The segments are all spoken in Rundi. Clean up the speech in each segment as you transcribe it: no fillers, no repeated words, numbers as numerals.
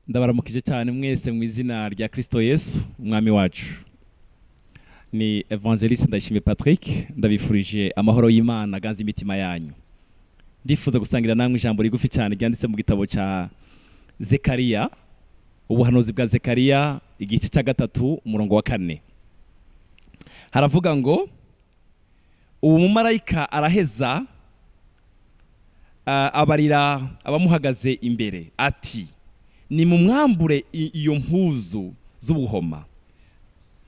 Ndabaramukije cyane mwese mu izina rya Kristo Yesu umwami wacu. Ni Evangeliste Ndayishimiye Patrick, ndabifurije amahoro y'Imana aganze imitima yanyu. Ndifuza gusangira namwe ijambo rigufi cyane ryanditse mu gitabo cya Zekariya, ubuhanuzi bwa Zekariya, igice cya 3, umurongo wa 4. Haravuga ngo: "Ubu mumarayika araheza abarira abamuhagaze imbere ati: 'Nimumwambure iyo mpuzu z'ubuhoma.'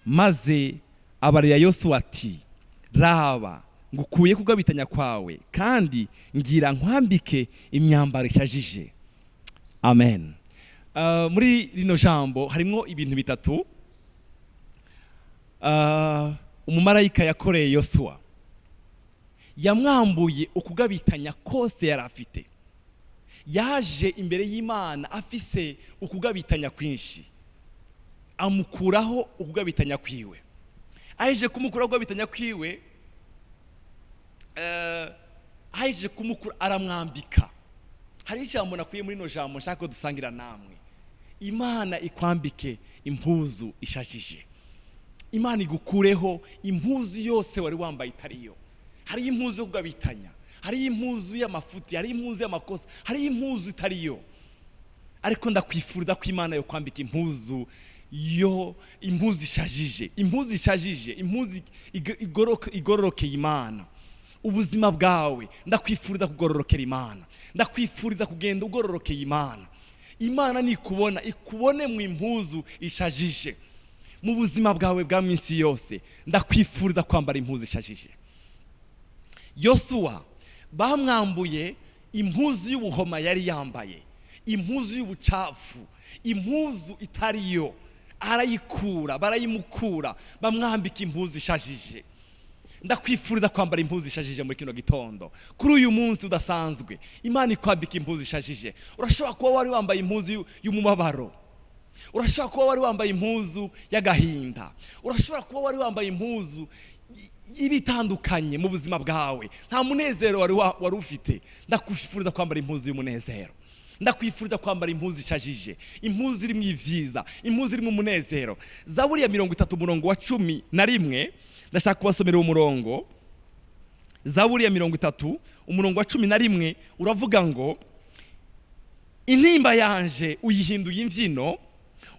Maze abarira Yosuwa ati: 'Raba, ngukuye kugabitanya kwawe, kandi ngira nkwambike imyambaro ishajije.'" Amen. Muri rino jambo harimwo ibintu bitatu. Umumarayika yakoreye Yosuwa: yamwambuye ukugabitanya kose yari afite. Yaje imbere y'Imana afise ukugabitanya kwinshi, amukuraho ukugabitanya kwiwe. Aheje kumukuraho ukugabitanya kwiwe, aheje kumukura, aramwambika. Hari ijambo nakuye muri ino jambo nshaka ko dusangira namwe: Imana ikwambike impuzu ishajije. Imana igukureho impuzu yose wari wambaye itariyo. Hariyo impuzu yo kugabitanya, hariyo impuzu y'amafuti, hariyo impuzu y'amakosa, hariyo impuzu itariyo. Ariko ndakwifuriza ko Imana yo kwambika impuzu yo, impuzu ishajije, impuzu ishajije, impuzu igororokeye Imana. Ubuzima bwawe, ndakwifuriza kugororokera Imana, ndakwifuriza kugenda ugororokeye Imana. Imana nikubona, ikubone mu impuzu ishajije. Mu buzima bwawe bwa minsi yose, ndakwifuriza kwambara impuzu ishajije. Yosuwa bamwambuye impuzu y'ubuhoma yari yambaye, impuzu y'ubucafu, impuzu itariyo, arayikura, barayimukura, bamwambika impuzu ishajije. Ndakwifuriza kwambara impuzu ishajije muri kino gitondo, kuri uyu munsi udasanzwe. Imana ikwambika impuzu ishajije. Urashobora kuba wari wambaye impuzu y'umubabaro, urashobora kuba wari wambaye impuzu y'agahinda, urashobora kuba wari wambaye impuzu y'ibitandukanye mu buzima bwawe, nta munezero wari ufite. Ndakwifuriza kwambara impuzu y'umunezero, ndakwifuriza kwambara impuzu ishajije, impuzu irimo ibyiza, impuzu irimo umunezero. Zaburi ya 30, umurongo wa 11, ndashaka kubasomera uwo murongo. Zaburi ya 30, umurongo wa 11, uravuga ngo: "Intimba yanje uyihinduye imbyino,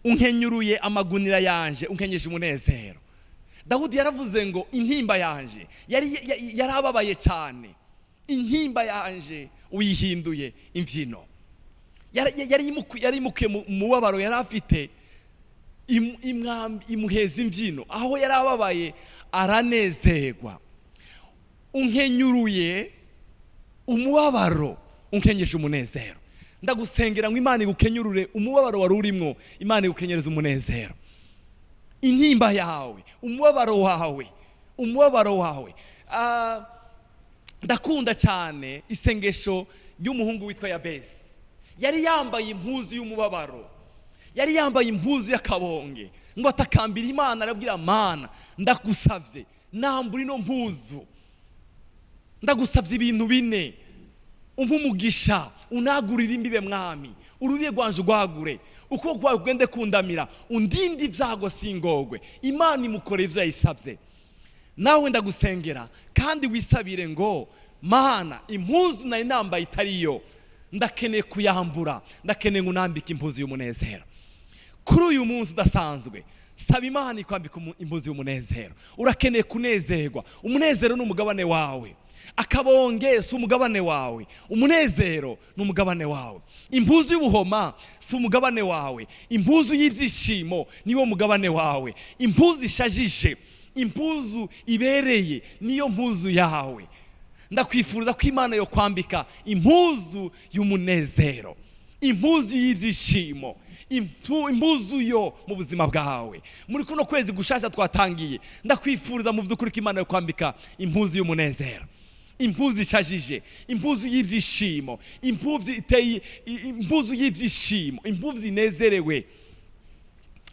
unkenyuruye amagunira yanje, unkenyeje umunezero." Dawudi yaravuze ngo intimba yanje, yarababaye cyane, intimba yanje uyihinduye imbyino. Yari imukuye mu mubabaro yari afite, imuheza imbyino. Aho yari ababaye aranezerwa. Unkenyuruye umubabaro, unkenyeje umunezero. Ndagusengera ngo Imana igukenyurure umubabaro wari urimwo, Imana igukenyereze umunezero. Intimba yawe, umubabaro wawe, umubabaro wawe. Ndakunda cyane isengesho ry'umuhungu witwa Yabesi. Yari yambaye impuzu y'umubabaro, yari yambaye impuzu y'akabonge, ngo atakambira Imana, arabwira: "Mana, ndagusavye, nambura ino mpuzu, ndagusavye ibintu bine: umpe umugisha, unagurire imbibe, mwami, urubiye rwanje urwagure, ukuboko kwawe kugende kundamira, undinde ibyago singogwe." Imana imukorera ivyo yayisabye. Nawe ndagusengera kandi wisabire ngo: "Mana, impuzu nari nambaye itariyo, ndakeneye kuyambura, ndakeneye ngo unambike impuzu y'umunezero." Kuri uyu munsi udasanzwe, saba Imana ikwambika impuzu y'umunezero. Urakeneye kunezerwa, umunezero ni umugabane wawe. Akabonge si umugabane wawe, umunezero ni umugabane wawe. Impuzu y'ubuhoma si umugabane wawe, impuzu y'ibyishimo niwo mugabane wawe. Impuzu ishajije, impuzu ibereye niyo mpuzu yawe. Ndakwifuriza ko Imana yo kwambika impuzu y'umunezero, impuzu y'ibyishimo, impuzu yo mu buzima bwawe. Muri kuno kwezi gushasha twatangiye, ndakwifuriza mu by'ukuri ko Imana yo kwambika impuzu y'umunezero, impuzu ishajije, impuzu y'ibyishimo, impuzu iteye, impuzu y'ibyishimo, impuzu inezerewe.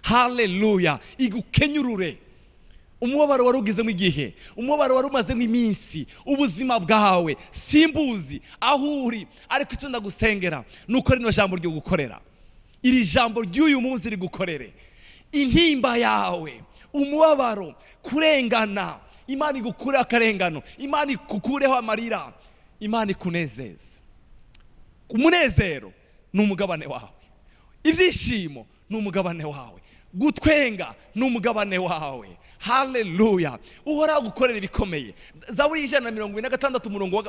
Haleluya! Igukenyurure umubabaro wari ugezemo igihe, umubabaro wari umazemo iminsi, ubuzima bwawe. Simbuzi aho uri, ariko icyo ndagusengera ni uko rino jambo ryo gukorera. Iri jambo ry'uyu munsi rigukorere. Intimba yawe, umubabaro, kurengana, Imana igukureho akarengano, Imana igukureho amarira, Imana ikunezeze. Umunezero ni umugabane wawe, ibyishimo ni umugabane wawe, gutwenga ni umugabane wawe. Haleluya! Uhoraho gukorera ibikomeye. Zaburi 146 umurongo wa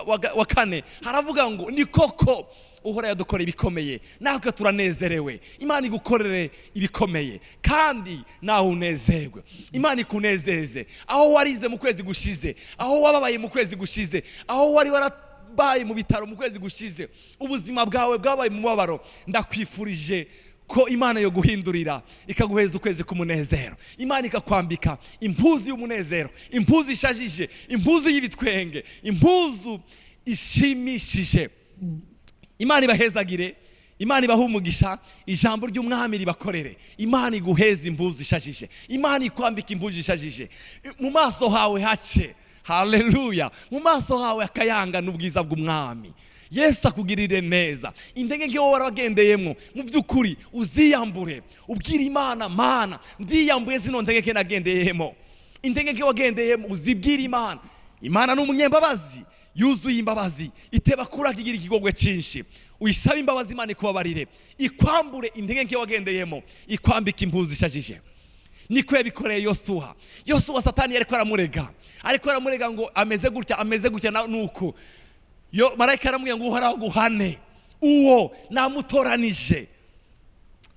4 haravuga ngo ni koko Uhoraho yadukoreye ibikomeye, natwe turanezerewe. Imana igukorere ibikomeye kandi nawe unezerwe. Imana ikunezeze aho warize mu kwezi gushize, aho wababaye mu kwezi gushize, aho wari warabaye mu bitaro mu kwezi gushize, ubuzima bwawe bwabaye mu mubabaro. Ndakwifurije ko Imana yo guhindurira ikaguheza ukwezi k'umunezero. Imana ikakwambika impuzu y'umunezero, impuzu ishajije, impuzu y'ibitwenge, impuzu ishimishije. Imana ibahezagire, Imana ibahe umugisha, ijambo ry'umwami ribakorere. Imana iguheze impuzu ishajije, Imana ikwambika impuzu ishajije, mu maso hawe hace. Haleluya! Mu maso hawe akayanga n'ubwiza bw'umwami. Yesu akugirire neza. Intege nke wowe waragendeyemo, mu by'ukuri uziyambure, ubwire Imana, Mana ndiyambuye zino ntege nke nagendeyemo. Intege nke wagendeyemo uzibwire Imana. Imana ni umunyembabazi, yuzuye imbabazi, iteba kuri kigira ikigogwe cyinshi. Uyisabe imbabazi, Imana ikubabarire, ikwambure intege nke wagendeyemo, ikwambike impuzu ishajije. Niko yabikoreye Yosuwa. Yosuwa Satani yariko aramurega, ariko aramurega ngo ameze gutya, ameze gutya nuko yo marayika aramubwira ngo Uhoraho guhane, uwo namutoranije.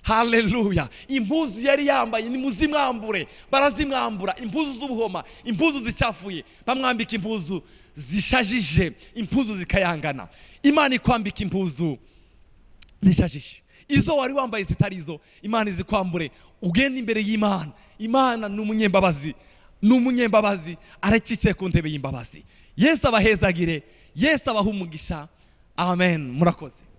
Haleluya! Impuzu yari yambaye nimuzimwambure, barazimwambura, impuzu z'ubuhoma, impuzu zicafuye, bamwambika impuzu zishajije, impuzu zikayangana. Imana ikwambika impuzu zishajije, izo wari wambaye zitarizo, Imana izikwambure, ugende imbere y'Imana. Imana ni umunyembabazi, ni umunyembabazi, aracicaye ku ntebe y'imbabazi. Yesu abahezagire, Yesu abahe umugisha. Amen. Murakoze.